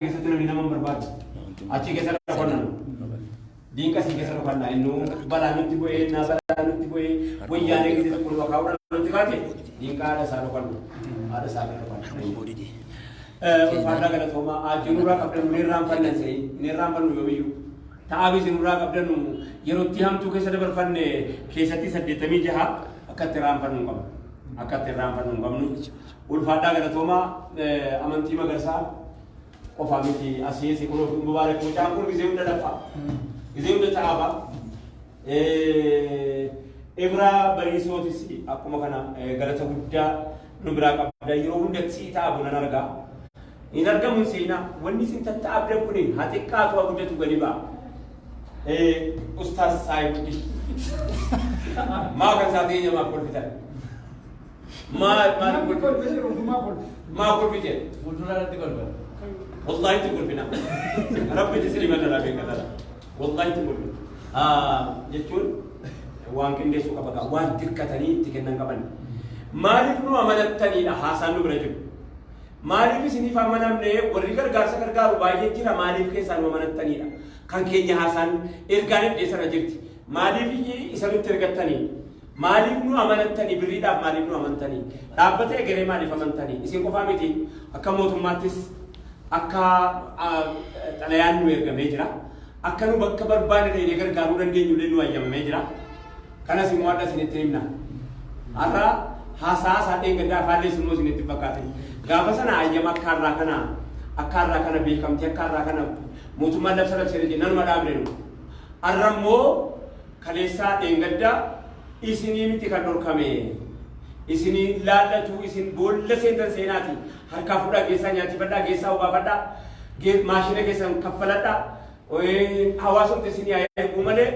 Keessatti namni nama hin barbaadu. Achi keessa dhaqannan. Diinqa sii keessa dhaqannaa innuu balaa nutti bu'ee naa balaa nutti bu'ee wayyaanee gidi tokko nu kaa'uudhaan nutti kaate diinqa haadha isaa dhaqannu. Haadha isaa bira dhaqannu. Ulfaadhaa galatoomaa ajjiirurraa qabdan nu irraanfannan se'in hin irraanfannu yoomiyyuu. Ta'aa bisi nurraa qabdanu yerootti hamtuu keessa dabarfanne keessatti 86 akka itti irraanfannu hin qabnu. Akka itti irraanfannu hin qabnu. Ulfaadhaa galatoomaa amantii magarsaa qofaa miti asii asii kun mubaarak mucaan kun gizee hunda laffa. Gizee hunda ta'aaba. Ibraa Bariisootis akkuma kana galata guddaa nu biraa qabda yeroo hunda sii ta'abu nan argaa. Hin argamu seenaa wanni isin tatta'abdan kun haa xiqqaatu haa guddatu gadi ba'a. Ustaaz Saayibdi. Maa kan isaa ta'e namaaf kolfitan? Maal maal Namni kolfitan? kolfe jiru ofumaa kolfe. Maa kolfite? Fuuldura irratti kolfa. Wallahi itti kolfina. Rabbi itti sirrii mandara beekatara. Wallahi itti kolfina. Jechuun waan qindeessuu qaba gaa waan dirqatanii itti kennan qaban. Maaliif nu amanattaniidha haasaan nu bira jiru. Maaliif isiniif amanamne warri gargaarsa gargaaru baay'ee jira maaliif keessaa nu amanattaniidha. Kan keenya haasaan ergaan iddee sana jirti. Maaliif isa nutti ergattanii? Maaliif nu amanattanii? Birriidhaaf maaliif nu amantanii? Dhaabbata egeree maaliif amantanii? Isin qofaa miti akka mootummaattis akka xalayaan nu ergamee jira. Akka nu bakka barbaanne dhaqnee gargaaruu dandeenyu illee nu hayyamamee jira. Kanas immoo har'a isinitti himna. Har'a haasaa isaa dheengaddaa afaallee immoo isinitti fakkaate. Gaafa sana hayyama akka har'aa kana beekamtii akka har'aa kana mootummaan labsa labsee jennaan nanuma dhaabne nu. Har'a immoo kaleessaa dheengaddaa isinii miti kan dhorkame. Isinii laallatu isin boolla seentan seenaati. Harkaa fuudhaa keessaa nyaachifadhaa keessaa obaafadhaa maashina keessan kaffaladhaa. Hawaasumti isinii haa erguu malee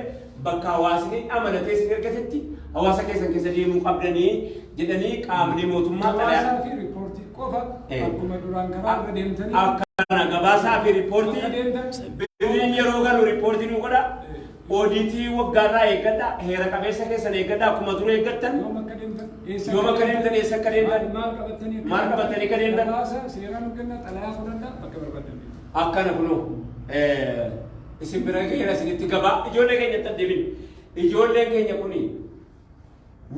bakka hawaasni amanatee isin ergatetti hawaasa keessan keessa deemuu qabdanii jedhanii qaamni mootummaa xalayaa. Gabaasaa fi riippoortii qofa akkuma duraan karaa irra deemtanii Akkana gabaasaa fi riippoortii bakka deemtan birriin yeroo galu riippoortii nu godha. Oodiitii waggaarraa eeggadha. Heera qabeessa keessan eeggadha. Akkuma dura eeggattan. Yoom akka deemtan, eessa Yoom akka deemtan, eessa akka deemtan, maal qabattanii akka maal qabattanii akka deemtan. Gabaasa seeraan hojjenna, xalayaa fudhadha, bakka barbaadan deemtan. Akkana kunoo isin bira gaheera isinitti gabaa ijoollee keenyatti addeebin. Ijoolleen keenya kuni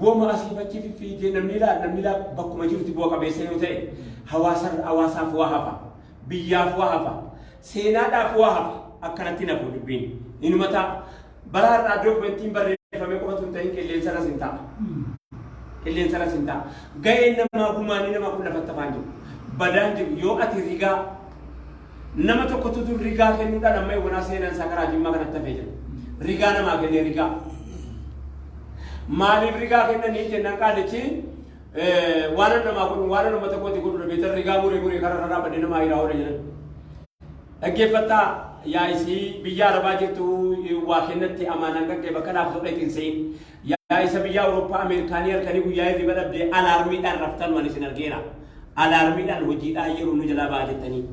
woma asii fachi fiffiigee namni ilaa bakkuma jirutti bu'a qabeessa yoo ta'e hawaasa hawaasaaf waa hafa, biyyaaf waa hafa, seenaadhaaf waa hafa. Akkanatti nafu dubbiin inuma ta'a. Bara har'aa dookumentiin barreeffamee qofatu hin ta'in qilleensarras hin ta'a. Qilleensarras hin ta'a. Ga'een namaa gumaanii namaa kun lafatti hafaan jiru. Badaan jiru yoo ati rigaa nama tokkotu dur rigaa kennuudhaan amma eewwanaa seenaan isaa karaa Jimmaa kanatti hafee jira. Rigaa namaa kennee rigaa. Maaliif rigaa kennanii jennaan qaalichi waan namaa godhu waan uummata kooti godhu beektan rigaa muree muree karaa irra dhaabbadhee namaa hiraa oola jedhan. Dhaggeeffattaa yaa'isii biyya Arabaa jirtu waa kennatti amaanaan kan ka'e bakka laaftuu ittiin se'in. Yaa'isa biyya Awurooppaa Ameerikaanii halkanii guyyaa hirriba dhabdee alaarmiidhaan raftan waan isin argeera. Alaarmiidhaan hojiidhaan yeroo nu jalaa ba'a jettanii.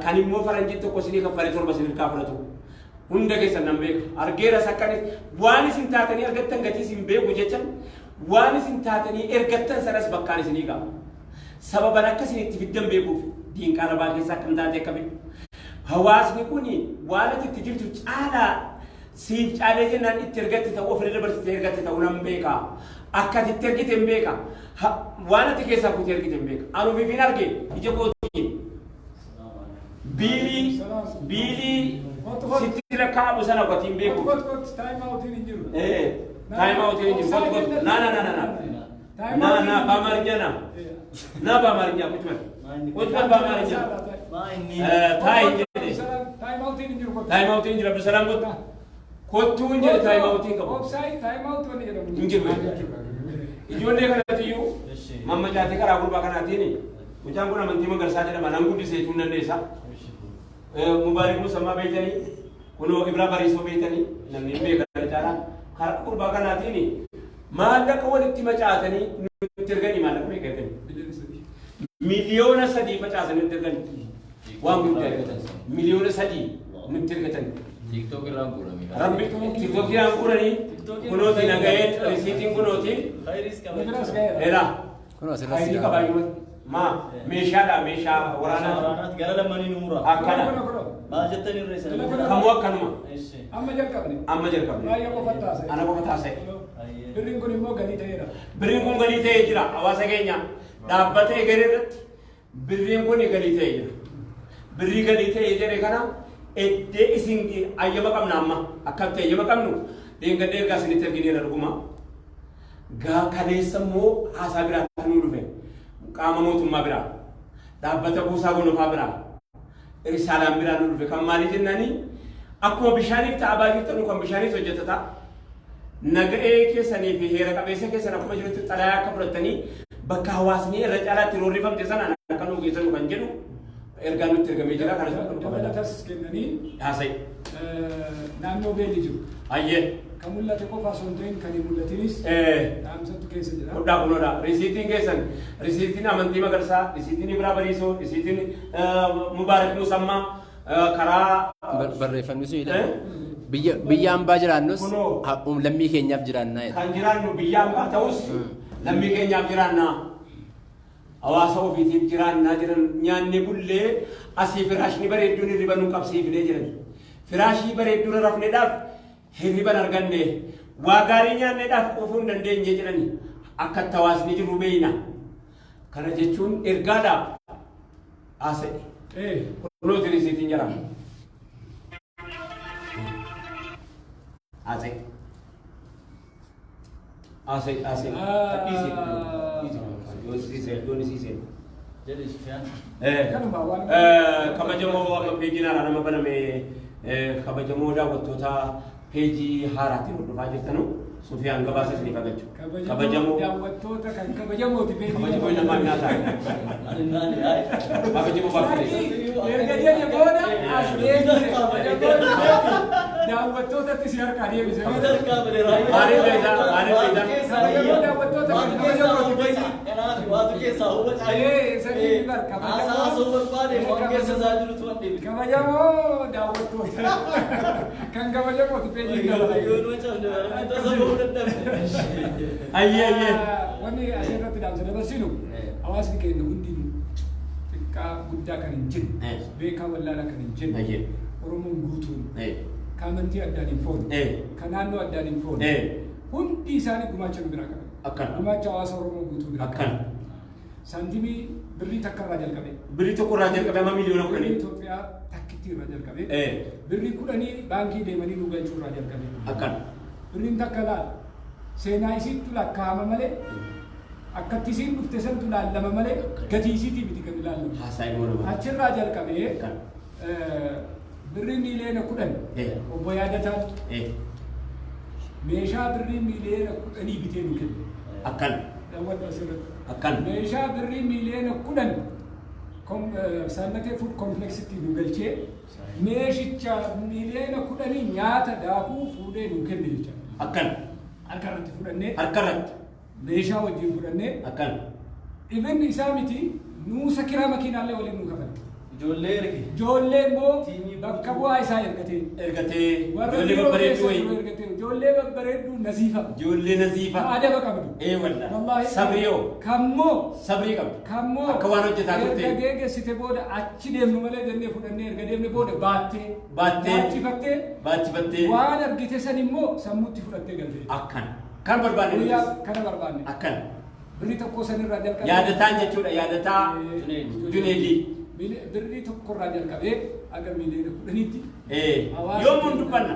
Kan immoo faranjiin tokko isinii kaffalee torba isin hirkaa fudhatu. Hunda keessan nan beeka. Argeeras akkanis waan isin taatanii argattan gatii isin beeku jechan waan isin taatanii ergattan sanas bakkaan isinii ga'a. Sababan akka isin itti fiddan beekuuf diinqa Arabaa keessaa akkam taate akka fiddu. Hawaasni kun waan ati itti jirtu caalaa siif caalee jennaan itti ergatte ta'uu ofirra dabarsitee ergatte ta'uu nan beeka. Akka ati itti ergite hin beeka. Waan ati keessaa fuutee ergite hin beeka. Anu ofiif arge ija kootiin. Biilii sitti lakkaa'amu sana qotiin beeku. Kot kot, time outiin hin jiru. Time outiin hin jiru. Kot kot. Na na na na na. ና ና በአማርኛ ና ና በአማርኛ ቁጭ በል ቁጭ በል በአማርኛ ታይ jedhe. Time outiin hin jiru kot. Time outiin jira Abdusalaam kottu kottuu hin jedhe time outiin qabu. Offside time out wanni jedhamu. Hin jiru. Ijoollee kanatti iyyuu mammacaatee karaa gurbaa kanaatiin mucaan kun amantii magarsaa jedhama nan guddisee jechuun dandeessa. Mubaarik Musammaa beektanii kunoo Ibraa Bariisoo beektanii namni hin beekan caalaa karaa gurbaa kanaatiin maallaqa walitti macaatanii nutti erganii maallaqa meeqa erganii? 3 miliyoona. 3 miliyoona facaasanii nutti erganii. Waan guddaa ergatan. 3 miliyoona nutti ergatan. TikTok irraan guurame. Rabbi TikTokiidhaan guuranii kunooti nagaheen risiitiin kunooti. Khayris Biras ga'eera. Eraa. Kun asirratti Khayrii qabaayyuu Ma meeshaadha meeshaa waraanaa. Waraanaati gara lamanii nu mura. Akkana. Maal jettanii irra isa? Kamuu akkanuma. Amma jalqabne. Amma jalqabne. Baay'ee qofa taasise. Ana qofa taasise. Birriin kun immoo galii ta'eera. Birriin kun galii ta'ee jira hawaasa keenya dhaabbata egeree irratti birriin kun galii ta'ee jira. Birrii galii ta'ee jire kana eddee isin ayyama qabna amma akkamitti ayyama qabnu dheengadhee ergaa isinitti argineera dhuguma. Gaa kaleessa immoo haasaa biraatti nuu dhufe qaama mootummaa biraa dhaabbata buusaa gonofaa biraa risaalaan biraa nuu dhufe kan maali jennaani akkuma bishaaniif ta'aa jirtan kan bishaaniif hojjetata. Naga'ee keessanii fi heera qabeessa keessan akkuma jirutti xalayaa akka fudhattanii bakka hawaasni irra caalaatti roorrifamte sana akka nuu geessanu kan jedhu ergaa nutti ergamee jira kana Dabalatas kennanii haasa'i. naannoo beelli jiru. Ayyee. Kan mul'ate qofa osoo hin ta'in kan hin mul'atinis dhaamsatu keessa jira. Hodhaa kunoodha. Risiitiin keessan risiitiin amantii magarsaa, risiitiin Ibraa Bariisoo, risiitiin Mubaarak Nuusammaa karaa Barreeffamni sun jedhama. Biyya hambaa jiraannus lammii keenyaaf jiraannaa jedha. Kan jiraannu biyya hambaa ta'us lammii keenyaaf jiraannaa. Hawaasa ofiitiif jiraannaa jedhan nyaanni bullee asii firaashni bareedduun hirriba nu qabsiifnee jiran. Firaashii bareedduu rafneedhaaf hirriban arganne waa gaarii nyaanneedhaaf quufuu hin dandeenye jedhani akka itti hawaasni jiru beeyna. Kana jechuun ergaadha haasa'e. Kunuuti risiitiin jedhama. Haasa'e. Haasa'e haasa'e. Dhiisi. Yoon isiisee. Jedhi Sufiyaan. Kabajamoo amma peejiin haaraa nama baname kabajamoo daawwattoota peejii haaraatiin hordofaa jirtanu Sufiyaan gabaasa isiniif agarchu. Kabajamoo daawwattoota kan kabajamooti peejii. Kabajamoo namaa nyaataa. Kabajamoo baafate. Erga jedhe booda as deebise kabajamoo daawwattootatti si harkaa deebise. Maaliif beektaa? Maaliif beektaa? Kabajamoo daawwattoota kan kabajamooti peejii. Kanaaf waatu keessaa hubachaa Sanii bar Haasaa haasoo barbaade waan keessa isaa jirutu waan deebi. Kabajamoo daawwattoota kan kabajamooti peejii. Yoon macafne tasa bahuu dadhabne. Ayyee ayyee. Wanni asirratti dhaamsa dabarsinu hawaasni keenya hundinuu xiqqaa guddaa kan hin jirre beekaa wallaalaa kan hin jirre Oromoon guutuun kan amantii addaan hin foone kan naannoo addaan hin foone hundi isaanii gumaacha nu biraa qaban. Akkana. Gumaacha hawaasa Oromoo guutuu biraa Akkana. Saantimii birrii takka irraa jalqabe. Birrii tokko irraa jalqabe amma miliyoona Birrii 10. Itoophiyaa takkitti irraa jalqabe. Birrii 10 baankii deemanii nu galchuu irraa jalqabe. Akkana. Birriin takka laal seenaa isiittu lakkaa'ama malee akkatti isiin dhufte santu laallama malee gatii isiitii miti kan ilaallamu. Haasaa immoo nama. Achirraa jalqabee birrii miiliyoona 10 obbo Yaadataan meeshaa birrii miiliyoona 10 bitee nu kenne. Akkana. Daawwadhu asirratti. Akkana. Meeshaa birrii miiliyoona 10 Saannatee Food Complexitti nu galchee meeshicha miiliyoona 10 nyaata daakuu fuudhee nu kenne jecha. Akkana. Harka irratti fudhannee. Harka irratti. Meeshaa wajjin fudhannee. Akkana. Even isaa miti nuusa kiraa makiinaallee waliin nu kafale. Ijoollee erge. Ijoollee immoo bakka bu'aa isaa ergatee. Ergatee. Warra Ijoollee biroo babbareedduu keessa wayii. jiru ergatee. Ijoollee babbareedduu nasiifa. Ijoollee nasiifa. Adaba qabdu. Wallaahi. Wallaahi. Sabriyoo. Kammoo. Sabrii qabdu. Kammoo. Akka waan hojjetaa turte. Erga geeggeessite booda achi deemnu malee jennee fudhannee erga deemne booda baattee. Baattee. Baachifattee. Baachifattee. Waan argite san immoo sammuutti fudhattee galte. Akkana. Kan barbaanne. Guyyaa kana barbaanne. Akkana. Birrii tokko sanirraa jalqabee. Yaadataan jechuudha yaadataa Juneedii. Birrii tokkorraa jalqabee aga miiliyoona 10tti. Yoomuun dubbanna.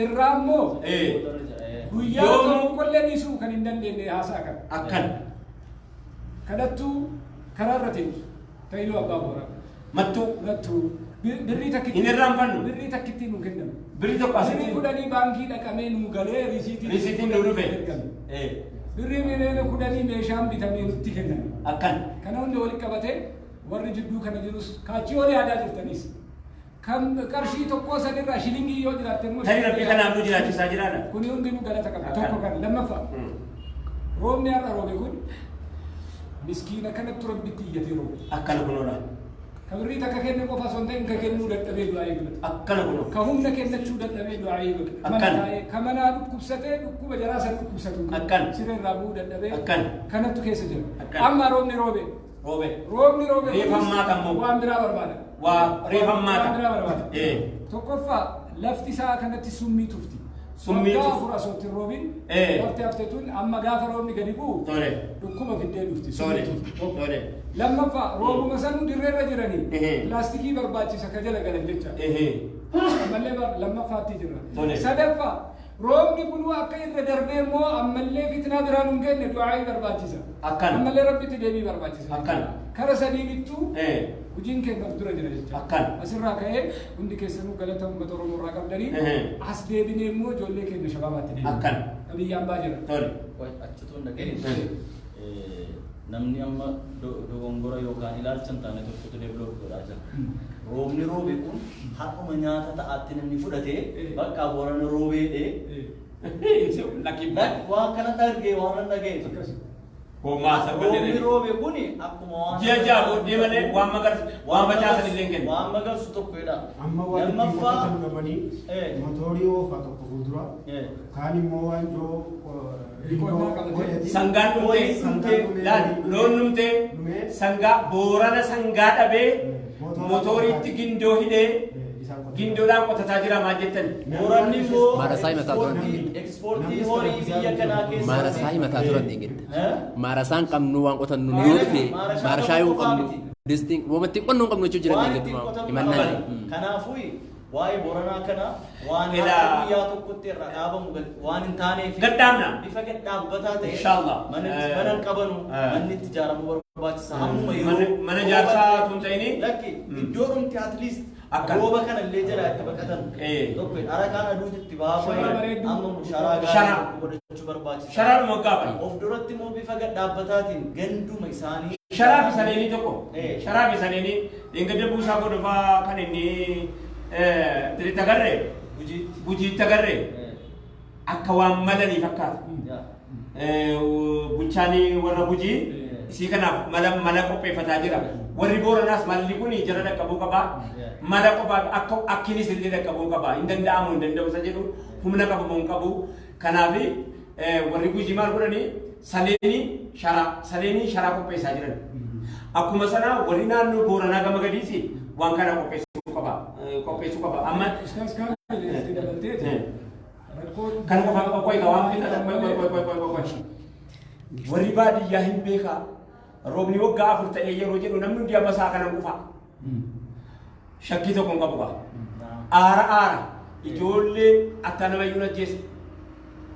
Irraa immoo guyyaa tokkollee dhiisuu kan hin dandeenye haasaa kana. Akkana. Kadhattuu karaarra teessu Taayiloo Abbaa Booraa. Mattuu. Mattuu. Birrii takkitti. Hin irraanfannu. Birrii takkitti nu kennamu. Birrii tokko asitti. Birrii 10 baankii dhaqamee nu galee risiitiin. Risiitiin nu dhufe. Birrii miiliyoona 10 meeshaan bitamee nutti kenname. Akkana. Kana hundi walitti qabatee warri jidduu kana jirus kaachii olii aadaa jirtanis kan qarshii tokko sanirraa shilingii yoo jiraatte immoo. Tarii rabbii kanaaf nu jiraachisaa jiraadha. Kuni hundinuu galata qaba. Tokko kan lammaffaa. Roobni har'a roobe kun miskiina kanatti rabbitti iyyatee roobe. Akkana kunoodha. Ka birrii takka kenne qofa osoo hin ta'in ka kennuu dadhabee du'aa'ii godhata. Akkana kunoo. Ka humna kennachuu dadhabee du'aa'ii godhata. Mana Akkana. taa'ee, ka manaa dhukkubsatee dhukkuba jaraa san dhukkubsatu. Akkana. Siree irraa bu'uu dadhabee. Akkana. Kanattu keessa jira. Akkana. Amma roobni roobe. Roobe. Roobni roobe. Reeffammaa kan moo. Waan biraa barbaada. Waa reeffammaa Waan biraa barbaada. Tokkoffaa, lafti isaa kanatti summii tufti. Summii Waggaa tufti. 4 osoo itti hin roobin lafti hafte tun amma gaafa roobni gadi bu'u dhukkuba fiddee dhufti. Summii tufti. Tokko. Lammaffaa, roobuma sanuu dirreerra jiranii pilaastikii barbaachisa ka jala galan jecha. Ammallee lammaffaatti jirra. Sadaffaa, roobni kun akka irra darbee immoo ammallee fitnaa biraan hin kenne du'aa'ii barbaachisa. Akkana. Ammallee Rabbitti deebii barbaachisa. Akkana. Kara sadiinittuu hojiin keenya of dura jira jecha. Akkana. Asirraa ka'ee hundi keessanuu galata uummata Oromoo irraa qabdanii as deebinee immoo ijoollee keenya shabaabaatti deebine. Akkana. Biyya ambaa jira. Achitu hin dhageenye. Namni amma dogongora yookaan ilaalcha hin taane tokkotu develop godhaa jira. Roobni roobe kun har'uma nyaata ta'aatti namni fudhatee bakka Boorana roobeedhee Lakki. Waan kana dhagee waan nan dhagee. Akkasi. Homaa sabba Roobni jedhani. roobe kun akkuma waan Ji'a 6 booddee malee waan magarsu waan facaasan illee hin kennu. Waan magarsu tokko jedha. Amma waan ittiin Lammaffaa qotatan dhabanii motorii oofaa tokko fuuldura kaan immoo waanjoo Qonnaa qabatee. Sangaan dhumtee, Sangaan dhumee. laal loon dhumtee, Dhumee. sangaa Boorana sangaa dhabee Motora motoriitti gindoo hidhee isaan qotatan. gindoodhaan qotataa jira maal jettan? Booranni immoo Maarasaa himataa turan. Ekspoortii horii biyya kanaa keessatti. Maarasaa himataa turan deeggadda. Eh? Maarasaan qabnu waan qotannu nu yoo dhufe Maarashaa maarashaa yoo tokko qabnu miti. distiin wamatti qonnu hin qabnu jechuu jiran Waan ittiin deeggadduma qotamu himannaa. qaban. Kanaafuu waa'ee Booranaa kana waan Ilaa. akka guyyaa tokkotti irra dhaabamu waan hin taaneef Gadhaabna. bifa gadhaabbataa ta'e Inshallah. mana mana hin qabanu manni itti ijaaramuu barbaachisa. Hammuma yeroo Mana ijaarsaa tun ta'ini Lakki, iddoo dhumti at least Akkana. rooba kana illee jala itti baqatan. Tokko harakaan aduutu itti bahaa Sharaa bahe bareedduu. amma sharaa gaarii Sharaa. tokko godhachuu barbaachisa. Sharaa moggaafan. Of duratti immoo bifa gadhaabbataatiin ganduma isaanii Sharaa fi saneenii tokko. Sharaa fi saneenii dheengadda buusaa godhufaa kan inni tiritti agarree Gujiitti. Gujiitti agarree akka waan malanii fakkaata. Bulchaan warra Gujii isii kanaaf mala mala qopheeffataa jira. Warri Booranaas malli kun jara dhaqqabuu qaba. Mala qophaa akka akkinis illee dhaqqabuu qaba. Hin danda'amu hin danda'u isa jedhu humna qabu moo hin qabu. Kanaaf warri Gujii maal godhanii saleenii sharaa saleenii sharaa qopheessaa jiran. Akkuma sana warri naannoo Booranaa gama gadiis waan kana qopheessuu qaba. Qopheessuu qaba. Amma Ustaas Kaamil itti dabalteeti. Rakkoon Kan qofa qoy waan fixa qoy qoy qoy qoy qoy qoy. Warri baadiyyaa hin beekaa. Roobni waggaa 4 ta'ee yeroo jedhu namni hundi amma isaa kanan qufa. Shakkii tokko hin qabu gaa. Aara aara. Ijoollee akka nama iyyuu ajjeese.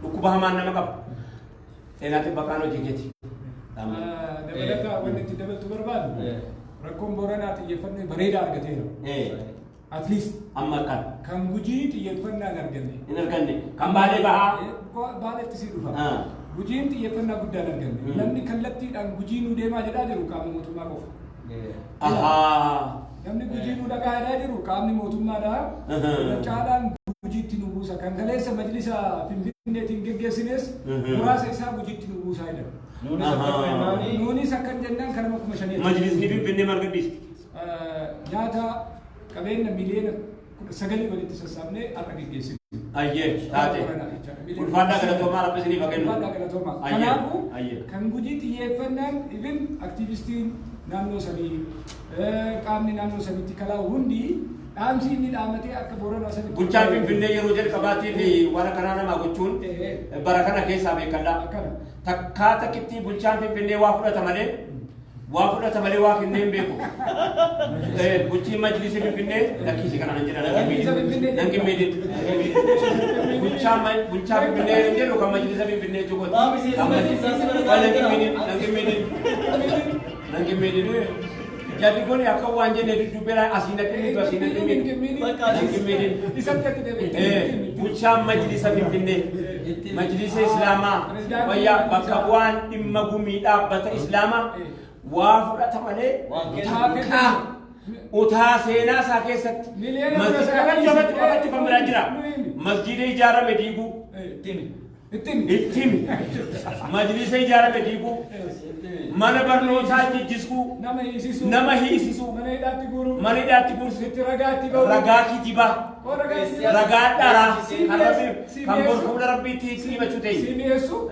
Dhukkuba hamaan nama qaba. Seenaatiin bakkaan hojii keeti. Dabalataa wanni itti dabaltu barbaadu rakkoon Booranaa xiyyeeffannoo bareedaa argateera. At least Amma akkana. kan Gujii xiyyeeffannaa hin arganne. Hin arganne. Kan Baalee bahaa. Baaleetti si dhufa. Gujiin xiyyeeffannaa guddaa hin arganne. Namni kallattiidhaan Gujii nu deemaa jedhaa jiru qaama mootummaa qofa. Namni Gujii nu dhaqaa jedhaa jiru qaamni mootummaadha. Caalaan Gujiitti nu buusa. Kan kaleessa majlisa Finfinneetiin geggeessines muraasa isaa Gujiitti nu buusaa jedhama. Nuunis akka jennaani Nuunis akkan jennaan kanama 5,000. Majlisni Finfinnee maal gadhiise? Nyaata qabeenya miliyoona 19 walitti sassaabnee har'a geggeessine. Ayyee taate. Ulfaadhaa galatoomaa, Rabbi isiniif haa kennu. Ulfaadhaa galatoomaa. Ayyee. Kanaafuu kan Gujii xiyyeeffannaan even aktiivistiin naannoo sanii qaamni naannoo saniitti kalaa'u hundi dhaamsi inni dhaamatee akka Booranaa sanitti. Bulchaan Finfinnee yeroo jalqabaatii fi waan akkanaa namaa gochuun bara kana keessaa beekadha. Akkana. Takkaa takkitti bulchaan Finfinnee waa fudhata malee waa fudhata malee waa kennee hin beeku. Bulchiin majlisii Finfinnee lakkiisi kana nan jedha Majlisa Finfinnee nan qimmeedin. Bulchaan bulchaa Finfinnee hin jedhu kan majlisa Finfinnee jechuudha. Maa miseensi majlisaa si bira Nan taa'ee jira. qimmeedin nan qimmeedin nan qimmeedin. Jarri kun akka waan jenne duddubbee asii naqee asii naqee. Bakka Nan qimmeedin. Isatti atti deebi'e. Bulchaan majlisa Finfinnee, majlisa Islaamaa, wayyaa bakka bu'aan dhimma gumii dhaabbata Islaamaa waa fudhata malee Waan kennu. takkaa utaa seenaa isaa keessatti Miliyoona masjida 19 qabachuu qabachuu kan biraa jira. Masjida ijaarame diiguu Timi. Ittimi. Majlisa ijaarame diiguu. Mana barnootaa jijjiskuu. Nama hiisisuu. Mana hidhaatti guuruu. Mana hidhaatti guursu. Itti ragaatti ba'uu. Ragaa kijibaa. Ragaa dharaa. Kan bor fuula Rabbiitti himachuu ta'e. Si mi'eessu.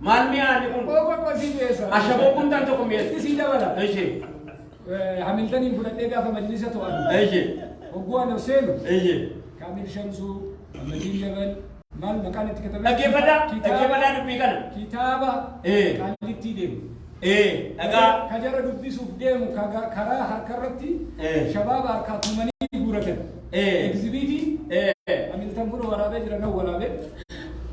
Maal mi'aani kun? Qoqqoo si mi'eessa. Ashaboo kuntaan tokko mi'eessu. Itti si dabala. Ishee. Hamiltaniin fudhadhee gaafa majlisa to'annu. Ishee. Hogguu ana seenu. Ishee. Kaamil Shamsuu, Ahmadiin Jabal, maal maqaan itti katabee? Dhaggeeffadhaa. Dhaggeeffadhaa dubbii kana. Kitaaba Qaallittii deemu. Dhagaa. Ka jara dubbisuuf deemu karaa harkarratti shabaaba harkaa tumanii guuratan. Egzibiitii. Hamiltan kun waraabee jira nan waraabee.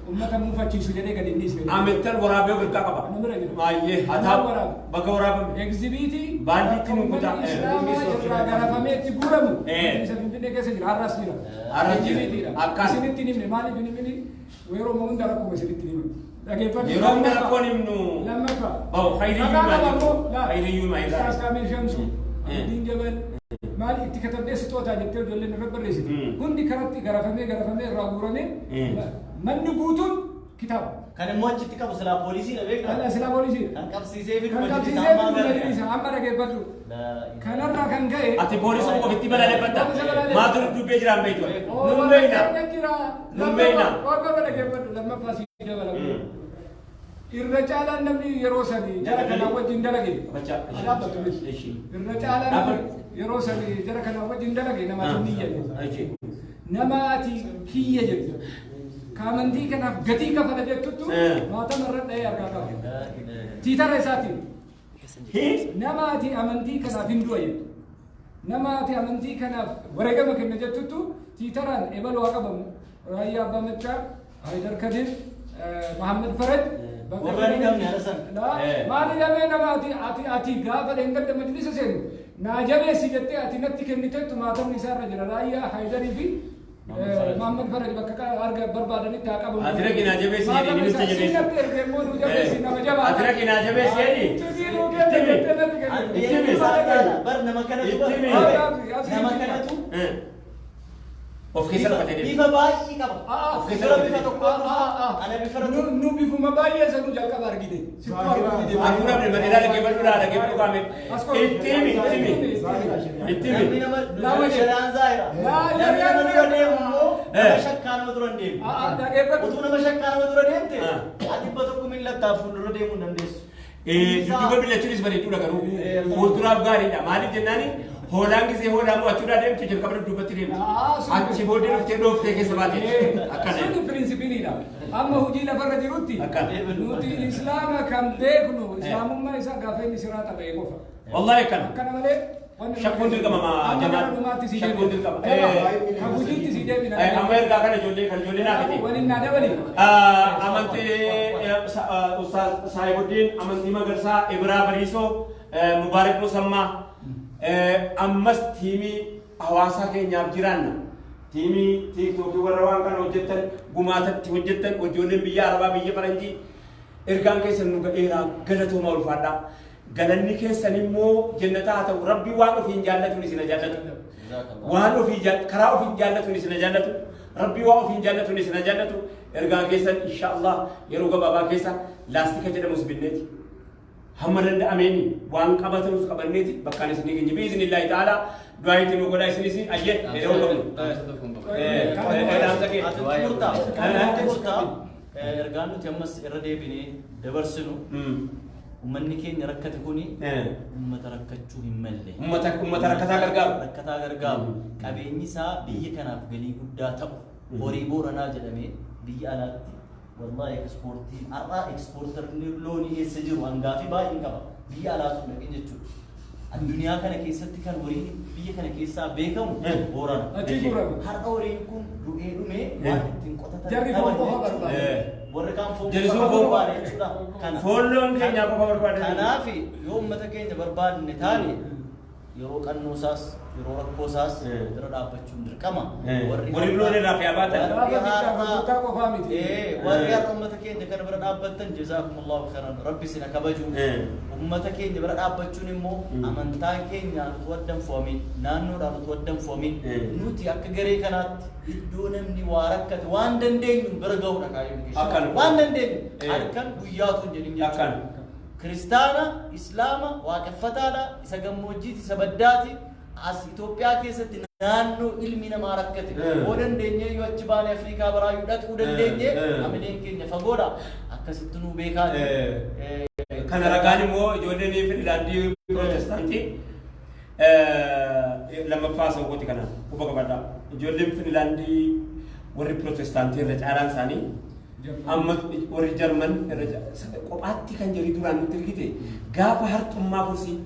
Uummata muufachiisu jedhee gadi inni isee. Hamiltan waraabee of hirkaa qaba. Baay'ee haa ta'u. Bakka waraabame. Egzibiitii. Baandiitti nu kutaa. Islaamaa irraa garafamee itti guuramu. Isa Finfinnee keessa jira. Har'as jira. Har'as jira. Akkaan. Isinitti hin himne maaliif hin himne yeroo hunda rakkoo isinitti hin himne. Dhaggeeffadhu. Yeroo hunda rakkoon himnu. Lammaffaa. Bahu khayriyyuu maal? Khayriyyuu maal? Ustaas Kaamil Shamsuu. Abdiin Jabal. Maal itti katabdee sixootaa jettee ijoolleen irra barreessite. Hundi karatti garafamee garafamee irraa guuramee manni guutuun kitaaba. Kan immoo achitti qabu silaa poolisiidha beektaa? Silaa poolisiidha. Kan qabsiisee fi Kan qabsiisee fi majlisa amma dhaggeeffadhu. Kanarraa kan ka'e. Ati poolisii ofitti balaaleffatta. Maatu dubbee jiraan beektu. Nun beekna. Nun beekna. Qoqqoba dhaggeeffadhu lammaffaa si dabalamu. Irra caalaan namni yeroo sadi jara kanaa wajjin dalage. Dhaabbatu. Irra caalaan namni yeroo sadi jara kanaa wajjin dalage namaatu ni jedhu. Nama ati kiyya jettu. Kaamantii kanaaf gatii kafala jettutu maatama irra dha'ee harkaa qaba. Tiitara isaatiin. Nama ati amantii kanaaf hin du'a jettu. Nama ati amantii kanaaf wareegama kenna jettutu tiitaraan ebaluu haa qabamu. Raayyaa Abbaa Maccaa, Haayidar Kadir, Mahammad Faraj. Warra ni dhabne haala sana. Maali dhabee nama ati ati gaafa dheengadda majlisa seenu naa jabeessi jettee ati natti kenniteettu maatamni isaarra jira. Raayyaa Haayidarii fi Mahammad Faraj bakka arga barbaadanitti haa qabamu. Ati rakkina jabeessi jedhii nutti jabeessi. Natti ergee immoo nu jabeessi nama jabaa. Ati rakkina jabeessi jedhii. Itti nuu Bar nama kanatu. Nama kanatu. Of keessa qabatee deema. Bifa baay'ee qaba. Of keessa bifa tokko ana bifa nu bifuma baay'ee sanuu jalqaba argine. Arguu dhabne malee dhaggeeffadhu dhaggeeffadhu kaame. Itti himi itti himi. Itti himi. Nama shari'aan zaahira. Namni nama dura deemu immoo nama shakkaa nama dura hin deemu. Utuu nama shakkaa nama dura deemte ati dhibba tokko miillattaa fuuldura deemuu hin dandeessu. Dudduuba miillachuunis bareeduudha garuu fuulduraaf gaariidha. Maaliif jennaani hoolaan gisee hoolaa mo'achuudhaa deemtu jalqaba dudduubatti deemtu. Achi booddee dhuftee dhooftee keessa baate. Akkana. Suni pirinsipiliidha. Amma hojii lafarra jirutti nuti islaama kan beeknu islaamummaa isaa gaafa inni siraa taphee qofa. Wallaahi akkana. Akkana malee Shakkuun dirqama jamaa. Shakkuun dirqama. Kan hojiitti si deebina. Amma ergaa kana ijoollee kan ijoollee naa fite. Waliin naa dabali. Amantii Ustaaz Saahibuddin, amantii Magarsaa, Ibraa Bariisoo, Mubaarak Musammaa ammas tiimii hawaasa keenyaaf jiraanna. Tiimii tiiktookii warra waan kana hojjettan gumaatatti hojjettan ijoolleen biyya Arabaa biyya Faranjii ergaan keessan nu ga'eeraa galatoomaa ulfaadhaa. Galanni keessan immoo jannataa haa ta'u Rabbi waan ofiin jaallatuun isin jaallatu. Waan ofii karaa ofiin jaallatuun isin jaallatu. Rabbi waan ofiin jaallatuun isin jaallatu. Ergaan keessan inshaallah yeroo gabaabaa keessa laastika jedhamus binneeti. Hamma danda'ameeni waan qabatanus qabanneeti bakkaan isin geenye biiznillaahi ta'ala du'aa itti nu godhaa isinis ayyee yeroo qabnu. Dhaamsa kee. Ergaan nuti ammas irra deebinee dabarsinu Uummanni keenya rakkate kuni uummata rakkachuu hin malle. Uummata rakkataa gargaaru. Rakkataa gargaaru. Qabeenyi isaa biyya kanaaf galii guddaa ta'u horii Booranaa jedhamee biyya alaatti wallahi ekspoortii har'aa ekspoortarni loonii eessa jiru hangaafi baay'een qaba. Biyya alaatu hin dhaqin jechuudha. Addunyaa kana keessatti kan horiin biyya kana keessaa beekamu Boorana. Har'a horiin kun du'ee dhumee waan ittiin qotatan. Jarri foon qofa barbaada. Warri kaan foon qofa barbaada jechuudha. Foon loon keenyaa qofa barbaada. Kanaaf yoo uummata keenya barbaadne taane yeroo qannoosaas Yeroo rakkoo isaas bira dhaabbachuun dirqama. Warri loon irraa fe'aa baatan. Warri har'a uummata keenya kana bira dhaabbattan jazaakumullahu khairan rabbi isin kabaju. Uummata keenya bira dhaabbachuun immoo amantaa keenyaan utuu adda hin fo'amin naannoodhaan utuu adda hin fo'amin nuti akka garee kanaatti iddoo namni waa rakkate waan dandeenyu bira ga'uudha kaayyoon keenya. Waan dandeenyu halkan guyyaatu hin jedhin jechuudha. Kiristaana, Islaama, waaqeffataadha, isa gammoojjiiti, isa baddaati. As Itoophiyaa keessatti naannoo ilmi namaa rakkate yoo dandeenye yoo achi baane Afrikaa baraayyuu dhaquu dandeenye amileen keenya fagoodha akkasitti nuu beekaati. Kana ragaan immoo ijoolleen Finlaandii Pirootestaantii lammaffaa soqooti kana quba qabadha. Ijoolleen Finlaandii warri Pirootestaantii irra caalaan isaanii amma warri Jarman irra kophaatti kan jedhu duraan nutti argite gaafa harxummaa fursii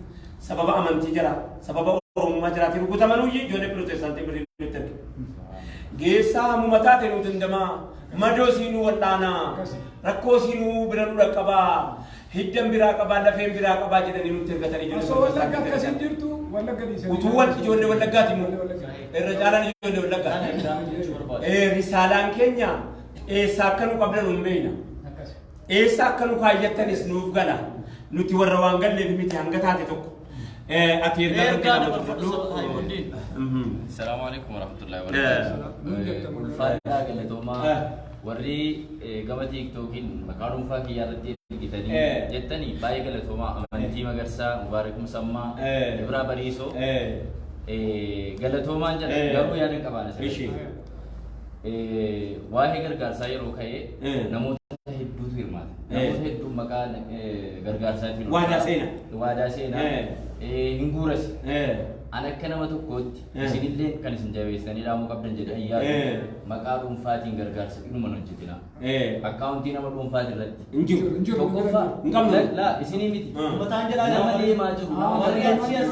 sababa amantii jira sababa Oromummaa jiraatiin rukutamanuu ijoollee Pirootestaantii birrii nutti argite. Geessaa hammuma taate nu dandamaa madoo siinuu wal'aanaa rakkoo siinuu bira nu dhaqqabaa hiddan biraa qabaa lafeen biraa qabaa jedhanii nutti ergatanii jiru. Osoo Wallagga akkasiin jirtu Wallagga dhiisanii. Utuu wal ijoollee Wallaggaati immoo irra caalaan ijoollee Wallaggaa. Risaalaan keenya eessa akka nu qabdan hin beekna. Eessa akka nu kaayyattanis nuuf gala. Nuti warra waan galleef miti hanga taate tokko. Ati ergaa dabarfadhu. Salaamu alaikum warahmatullahi wabarakatuh. Ulfaadhaa galatoomaa warri gama tiiktookiin maqaa dhuunfaa kiyyaa irratti ergitanii jettanii baay'ee galatoomaa amantii Magarsaa, Mubaarak Musammaa, Ibraa Bariisoo galatoomaan jedha garuu yaada hin qabaan asirratti. Waa'ee gargaarsaa yeroo ka'ee namoota hedduutu hirmaata. Namoota hedduun maqaa gargaarsaatiin Waadaa seenaa. Waadaa seenaa. Hin guurasi. An akka nama tokkootti isinillee kan isin jabeessanii dhaamuu qabdan jedhanii yaadu maqaa dhuunfaatiin gargaarsa dhuma hin hojjetina. Akkaawuntii nama dhuunfaati irratti. Hin jiru. Tokkoffaa. Hin qabnu. Laa isinii miti. Uummataan jedhaa Nama deemaa jiru. Warri achi as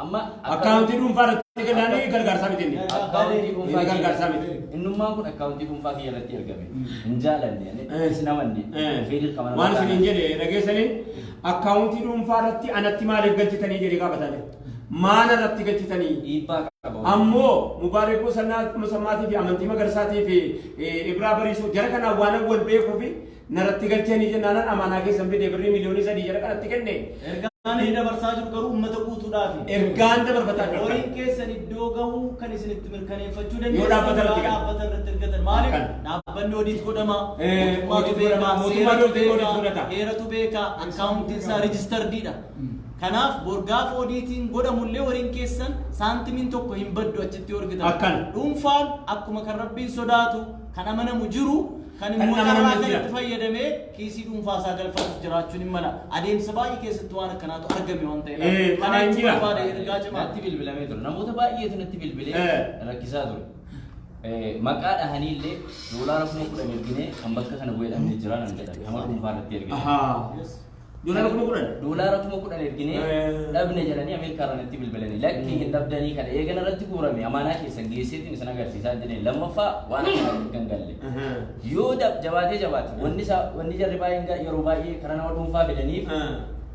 Amma Akkaawuntii dhuunfaa irratti galanii gargaarsaa miti inni. Akkaawuntii dhuunfaa gargaarsaa miti. Innummaan kun akkaawuntii dhuunfaa kiyya irratti ergame. Hin jaalanne isin amanne. Fedhii qaba. Waan isin hin jedhe dhageessanii akkaawuntii dhuunfaa irratti anatti maaliif galchitanii jedhee gaafataa jira. Maal irratti galchitanii? Dhiibbaa qaba. Ammoo Mubaarak Musammaatii fi amantii Magarsaatii fi Ibraa Bariisoo jara kanaan waan wal beekuu fi narratti galchanii jennaan amaanaa keessan fide birrii miliyoonii 3 jara kanatti kenne. Ergaan inni dabarsaa jiru garuu uummata guutuudhaafi. Ergaan dabarfataa jira. Horiin keessan iddoo gahuu kan isin itti mirkaneeffachuu dandeessan Yoo dhaabbata irratti dhaabbata irratti ergatan. Maaliif dhaabbanni odiit godhama. Mootummaatu beeka, mootummaatu odiit godhata. Heeratu beeka, akkaawuntiin isaa riijistardiidha. Kanaaf borgaaf odiitiin godhamullee horiin keessan saantimiin tokko hin baddu achitti yoo argitan. Akkana. Dhuunfaan akkuma kan Rabbiin sodaatu kan amanamu jiru kan immoo Kan carraa amanamu kanatti jira. fayyadamee kiisii dhuunfaa isaa galfatus jiraachuun hin mala. Adeemsa baay'ee keessatti waan akkanaatu argame waan ta'eef. Kana Maal jechuun jira? barbaade ergaa cimaa. Natti bilbilamee ture. Namoota baay'eetu natti bilbilee rakkisaa ture. Maqaa dhahanii illee $10,000 erginee kan bakka kana bu'ee dhabnee jira nan jedhan. Nama dhuunfaa irratti ergine. $10,000? $10,000 erginee dhabne jedhanii Ameerikaa irraa natti bilbilanii. Lakki hin dhabdanii kana eegana irratti guurame amaanaa keessan geesseetiin isin agarsiisaa jedheen. Lammaffaa waan akkanaa kan galle. Yoo jabaatee jabaate wanni jarri baay'een yeroo baay'ee karaa nama dhuunfaa fidaniif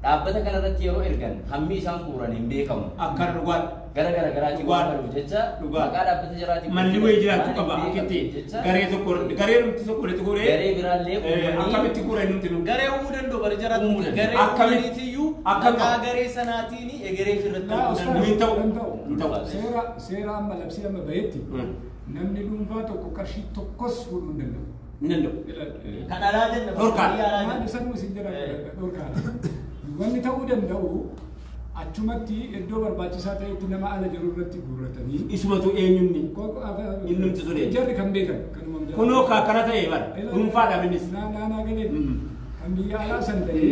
dhaabbata kanarratti yeroo ergan hammi isaan guuran hin beekamu. Akkan dhugaan. Gara gara garaatiin waan galuuf jecha maqaa dhaabbata jiraatiin Malli wayii jiraachuu qaba akkitti garee tokko garee nuti tokko walitti guuree garee biraallee akkamitti guuran nuti nu Garee uumuu danda'u bara jiraatti garee uumaniitiyyuu maqaa garee sanaatiin egeree ofirratti arguu danda'u. Hin ta'u. Hin ta'u. Seera amma labsii amma bahetti namni dhuunfaa tokko qarshii tokkos fuudhuu hin danda'u. Hin danda'u. Kan alaa jenna. Dhorkaan. Waan isaan isin jedhan dhorkaan. Wanni ta'uu danda'u achumatti iddoo barbaachisaa ta'etti nama ala jiru irratti guurratanii. Isumatu eenyunni? Innumti sun eenyu? Jarri kan beekan kanuma jala. Kunoo akkana ta'e bara dhuunfaadhaaf innis. Naanaa galee kan biyya alaa san ta'e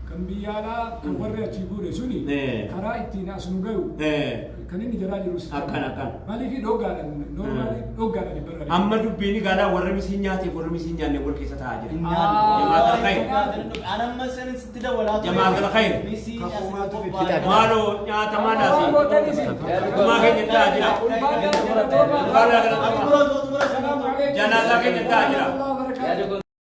kan biyya alaa kan warri achii guure suni karaa ittiin as nu gahu kan inni jalaa jirus. Akkana akkana. Maaliif dhoggaadhaan normaali dhoggaadhaan barra. Amma dubbiin gaalaa warra misiin nyaateef warra misiin nyaanne wal keessa taa'aa jira. Jamaatal khayr. Anamma sanin sitti dabalaa ture. Jamaatal khayr. Misiin asitti qophaa'e. Maaloo nyaata maalaasi. Dhumaa keenya taa'aa jira. Ulfaadhaa galatoomaa. Janaasaa keenya taa'aa jira.